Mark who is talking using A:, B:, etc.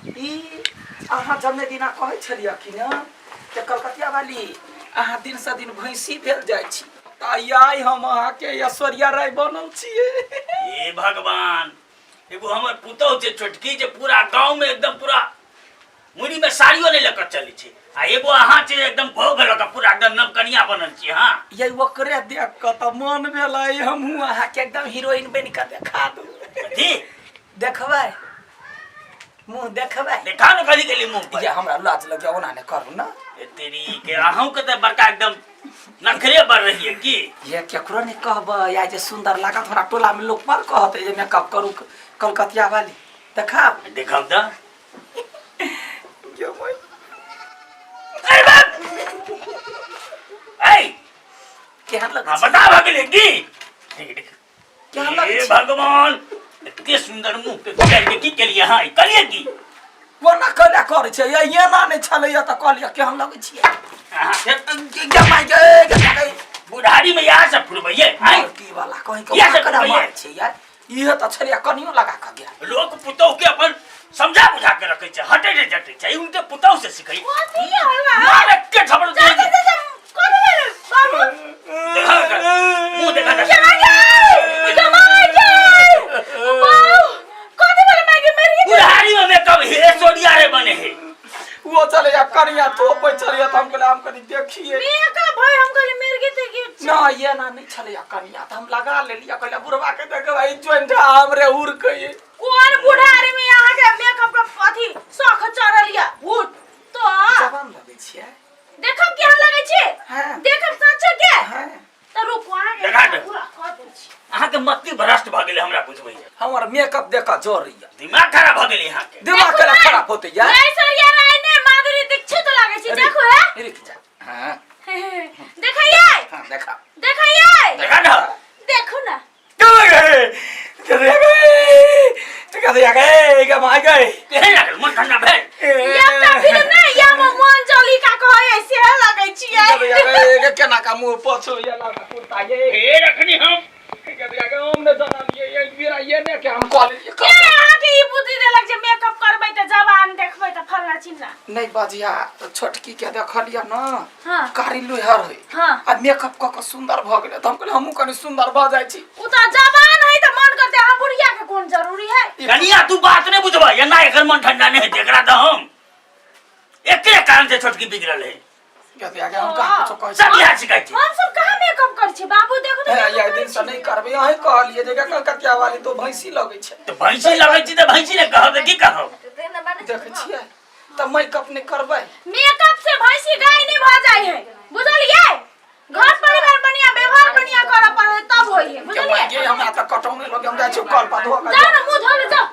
A: ई अहाँ जन्मे दिना कहै छलियै कि ने जे कलकतिया वाली अहाँ दिनसँ दिन भैंसी भेल जाइ छी तऽ आइ हम अहाँके ऐश्वर्या राय बनल छियै।
B: हे भगवान, एगो हमर पुतहु छै छोटकी जे पूरा गाँव में एकदम पूरा मुड़ी में साड़ियो नहीं लऽ कऽ चलै छै, आ एगो अहाँ छै एकदम भोग लऽ कऽ पूरा एकदम नवकनिया बनल छी। हाँ
A: ये ओकरे देख कऽ तऽ मन भेलै हमहूँ अहाँके एकदम हीरोइन बनि कऽ देखा दू।
B: कथी
A: देखबै? मुँह देखबै?
B: देखा ने कथी गेली मुँह पर।
A: ये हमरा लाज लग ओना नहि करू ने।
B: ए तेरी के अहूँ के तऽ बड़का एकदम नखरे बढ़ रही है की?
A: ये केकरो नहीं कहबै, आइ जे सुंदर लागत हमरा टोला में लोग पर कहते जे मेकअप करू कलकतिया वाली। देखाब?
B: देखाब तऽ।
A: ये भाई।
B: अरे बाप! ऐ!
A: केहन लगै
B: हाँ,
A: छै?
B: बता भऽ गेलै की? देख, देख।
A: केहन लगै
B: हे
A: छै?
B: भगवान, एते सुंदर मुंह के गुजर के की केलिए? हाँ, कलिए की?
A: कोना कला करै छै? ये एना नहि छलैया तऽ कहलियै केहन लगै छियै?
B: अहाँ
A: गे माय गे, गे गे।
B: बुढ़ारी में इएह सब फुरबैये? आँय?
A: की वाला कहीं के
B: इएह सब
A: करा
B: फुरबैये?
A: मार छै यार। इहे तऽ छलैया कनियो लगा कऽ गेल।
B: लोक पुतौह के अपन समझा बुझा के रखे छै, हटे नहि जटे छै, ई उनके पुतौह से सिखै।
C: कथी होला?
B: मारे के झबड़
C: जा जा जा जा, कथी भेलै बाबू?
B: देखा कर, मुंह देखा कर।
C: जमाई गई, जमाई गई। बाबू, कथी भेलै माय गे, मरि गेल?
B: बुढ़ारी में मेकअप हे सोडिया रे बने हे।
A: वो चलैया कनिया थोपै छलैया तऽ हम कहलियै हम कनि देखिए।
C: मेकअप भाई, हम कहलियै मरि गेल कि?
A: ना ये ना नहीं छलैया कनिया तऽ हम लगा लेलियै, कहलियै बुढ़वा के देखबै ज्वाइंट हमरे उड़कै।
C: कोन बुढ़ारी में अहाँ के मेकअप के अथी शौख चढ़ल या भूत तो?
A: जवान लगै छियै।
C: देखब केहन लगै छै?
A: हाँ।
C: देखब सच के?
A: हाँ।
C: तऽ रुकू, अहाँ के
B: देखा दे।
C: पूरा कऽ दै छी।
B: अहाँ के मति भ्रष्ट भऽ गेलै हमरा बुझबै।
A: हमर मेकअप देख कऽ जरैया।
B: दिमाग खराब भऽ गेलै अहाँ के।
A: दिमाग
C: देखू
A: केना
C: ने।
A: खराब होतै यार?
C: ऐश्वर्या राय ने माधुरी दीक्षित लगै छै, देखू हे।
A: रुक जा। हाँ।
C: देखैयै?
A: हाँ, देखा।
C: देखैयै?
B: देखा ना।
C: देखू ना।
B: केहन लागल? मन ठंडा भेल?
C: एकटा फिल्म नहि या मे मन जली का कहै से लगै छियै।
A: केना का मुंह पोछो ये लगा कुर्ता ये।
B: हे रखनी हम।
A: हम ने जानलियै ये मेरा ये ने के हम कॉलेज
C: के अहाँ के ई बुद्धि देलक जे मेकअप करबै तऽ जवान देखबै तऽ फल्ला चिल्ला?
A: नहीं बजिया, छोटकी के देखलियै न।
C: हाँ।
A: कारी लुहर है।
C: हाँ।
A: आ मेकअप कऽ के सुंदर भऽ गेलै तऽ हम कहलियै हमहूँ कनि सुंदर भऽ जाइ छी।
C: उ तऽ जवान है तऽ मन करते, अहाँ बुढ़िया के कोन जरूरी है?
B: कनिया तू बात नहीं बुझबै, एना एकर मन ठंडा नहीं हेतै, एकरा तऽ हम एकरे कारण से छोटकी बिगड़ल है।
A: कहते आगे हम कहाँ कुछो कहै
B: सब
A: छी?
B: इएह सिखाइ छै।
C: हम सब कहाँ मेकअप करै छी बाबू, देखू तऽ
A: हे,
C: मेकअप
A: ये
C: करै
A: दिन से
C: छी।
A: नहीं करबै, अहीं कहलियै जे कलकतिया वाली तो भैंसी लगै छै।
B: तऽ भैंसी लगै छै तऽ भैंसी ने कहब तऽ की कहब?
A: देखै छियै तऽ मेकअप नहि करबै?
C: मेकअप से भैंसी गाय नहीं भऽ जाइ है, बुझलियै? घर परिवार बढ़िया, व्यवहार बढ़िया करऽ पड़े तब होई है, बुझलियै?
A: गे हमरा तऽ कटौने लगे, हम जाइ छी कल पर धो कऽ।
C: जाओ ना, मुँह धो ले जाओ।